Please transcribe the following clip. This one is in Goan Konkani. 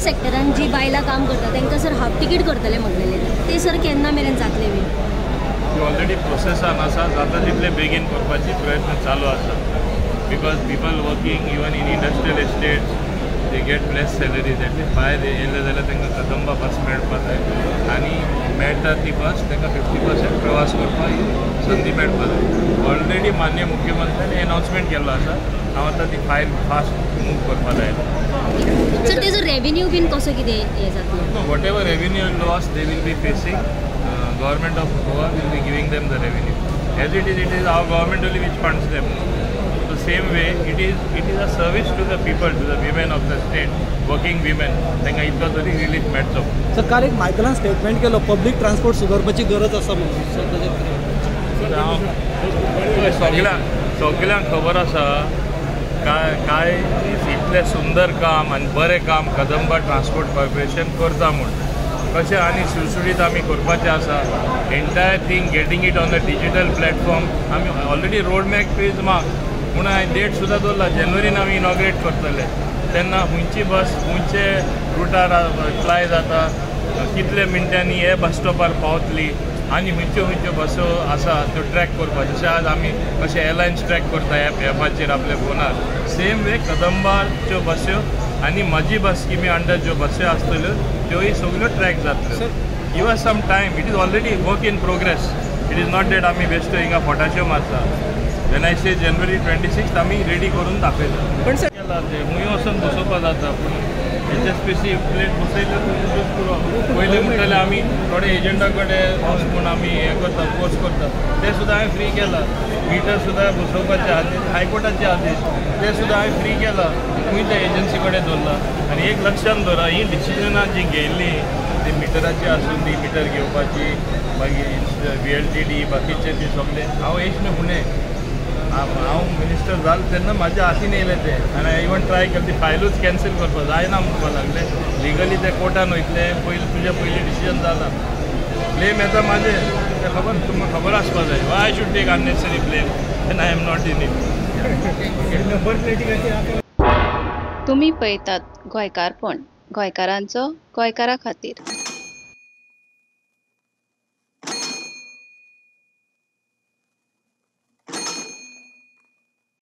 सेक्टरान जी बायलां काम करता तांकां सर हाफ तिकीट करतले म्हणलेले, ते सर केन्ना मेरेन जातले बी? ऑलरेडी प्रोसेसान आसा, जाता तितले बेगीन करपाची प्रयत्न चालू आसा. Because people working even in industrial estates they get less salaries. At least भायर येयले जाल्यार तांकां कदंबा बस मेळपा जाय आनी मेळटा ती बस तांकां 50% प्रवास करपाक संदी मेळपा जाय. ऑलरेडी माननीय मुख्यमंत्र्यांनी एनाउन्समेंट केल्लो आसा. हांव आतां ती फायल फास्ट मूव करपा जाय. सर तेजो रेवेन्यू बीन कसो कितें हें जातलो? Whatever revenue loss they will be facing, government of Goa will be giving them the revenue. As it is our government only which funds them. The same way it is a service to the people, to the women of the state, working women. तांकां इतलो तरी रिलीफ मेळचो. सर काल एक मायकलान स्टेटमेंट केलो पब्लीक ट्रान्सपोर्ट सुदारपाची गरज आसा म्हणून. सर ताजेर सगळ्यांक खबर आसा काय काय इतलें सुंदर काम आनी बरें काम कदंबा ट्रान्सपोर्ट कॉर्पोरेशन करता म्हूण. कशें आनी सुळसुळीत आमी करपाचें आसा. Entire thing getting it on the digital platform. आमी already road map is mark म्हणून हांवें डेट सुद्दां दवरला. जानेवारीन आमी इनॉग्रेट करतले तेन्ना खंयची बस खंयचे रुटार प्लाय जाता, कितले मिनटांनी हे बस स्टॉपार पावतली आनी खंयच्यो खंयच्यो बसो आसा त्यो ट्रॅक करपाक. जशें आज आमी कशें एअरलायन्स ट्रॅक करता एपाचेर आपल्या फोनार, सेम वे कदंबाच्यो बस्यो आनी म्हजी बस स्किमी अंडर ज्यो बस्यो आसतल्यो त्योय सगल्यो ट्रॅक जातल्यो. Give us some time. It is already work in progress. It is not that आमी बेश्टो हिंगा फटाश्यो मारता. When I say January 26 आमी रेडी करून दाखयता. पण सर केला ते खंय वचून बसोवपा जाता, पूण HSPC plate बसयले पुरो. पयलीं म्हणटाले आमी थोडे एजंटा कडेन वच म्हूण आमी हें करता, फोर्स करता, ते सुद्दां हांवें फ्री केला. मिटर सुद्दां बसोवपाचे आदेश, हायकोर्टाचे आदेश, ते सुद्दां हांवें फ्री केला. खंय त्या एजन्सी कडेन दवरला. आनी एक लक्षान दवरा, ही डिसिजनां जी घेयल्ली ती मिटराची आसूं ती मिटर घेवपाची, मागीर VLTD बाकीचे ती सगळे हांव हेच न्हू फुडें हांव मिनिस्टर जालो तेन्ना म्हाज्या हातीन येयलें तें. आनी हांवें इवन ट्राय केलें ती फायलूच कॅन्सल करपाक जायना म्हणपाक लागले. लिगली ते कोर्टान वयतले, पयलीं तुजें पयलीं डिसिजन जाला, ब्लेम येता म्हाजेर, तें खबर तुमकां खबर आसपा जाय. Why I should take unnecessary blame and I am not in it. तुमी पळयतात गोंयकारपण, गोंयकारांचो गोंयकारा खातीर.